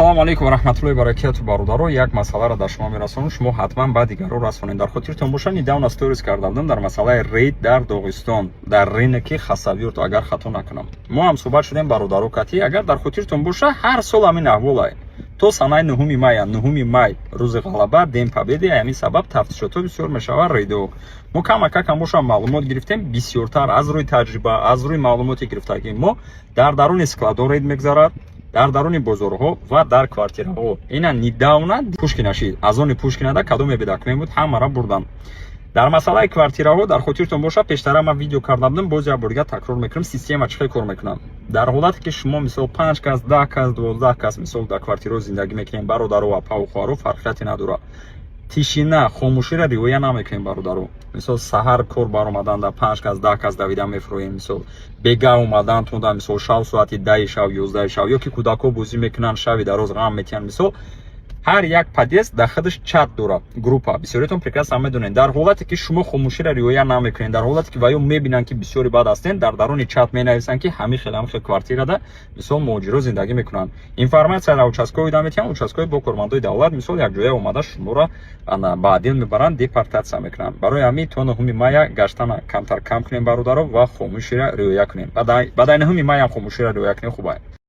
Ассалому алайкум ва раҳматуллоҳи баракату, бародаро. Як масъаларо дар шумо мерасонам, шумо ҳатман ба дигарро расонед. Дар хотиртон боша, недавно сторис карда будам дар масъалаи рейд дар Доғистон, дар рыноки Хасавюрт, агар хато накунам. Мо ҳам суҳбат шудем, бародаро кати. Агар дар хотиртон боша, ҳар сол ҳамин аҳволае то санаи 9 мая. 9 май, рӯзи ғалаба, День Победы. Ҳамин сабаб тафтишотҳо бисёр мешавад, рейдо. Мо камакакам бошам маълумот гирифтем, бисёртар аз рӯи таҷриба, аз рӯи маълумоти гирифтагӣ мо дар даруни складо рейд мегзарад, дар даруни бозорҳо ва дар квартираҳо. Ина недавно Пушкина шид, аз они Пушкинада кадоме бедокумент буд, ҳамаро бурдан. Дар масъалаи квартираҳо, дар хотиртон боша, пештара ман видео карда будам, боз як бор дига такрор мекунам, система чӣ хел кор мекунад. Дар ҳолате ки шумо, мисол, панҷ кас, 10 кас, 12 кас, мисол, дар квартираҳо зиндагӣ мекунем, бародаро ва апаву хоҳаро, фарқияте надорад. Тишина, хомӯширо риоя намекунем, бародаро. Мисол, саҳар кор баромадан да панҷ кас, 10 кас давида мефуроем, мисол, бега омадан тунда, мисол, шав соати 10-и шав, 11-и шав, ё ки кӯдакҳо бозӣ мекунанд, шави дароз ғам метиҳанд. Мисол, ҳар як подъезд дар худаш чат дорад, группа, бисёриятон прекрасно медонед. Дар ҳолате ки шумо хомӯширо риоя намекунед, дар ҳолате ки ваё мебинанд, ки бисёри бад ҳастен, дар даруни чат менависанд, ки ҳамин хел, ҳамин хел квартирада, мисол, муҳоҷиро зиндагӣ мекунанд. Информатсияро участковый да метиҳанд, участковый бо кормандои давлат, мисол, якҷоя омада шуморо ба адил мебаранд, депортатсия мекунанд. Барои ҳамин то 9 мая гаштана камтар кам кунем, бародаро, ва хомӯширо риоя кунем. Баъдаи 9 майам хомӯширо риоя кунем, хуб.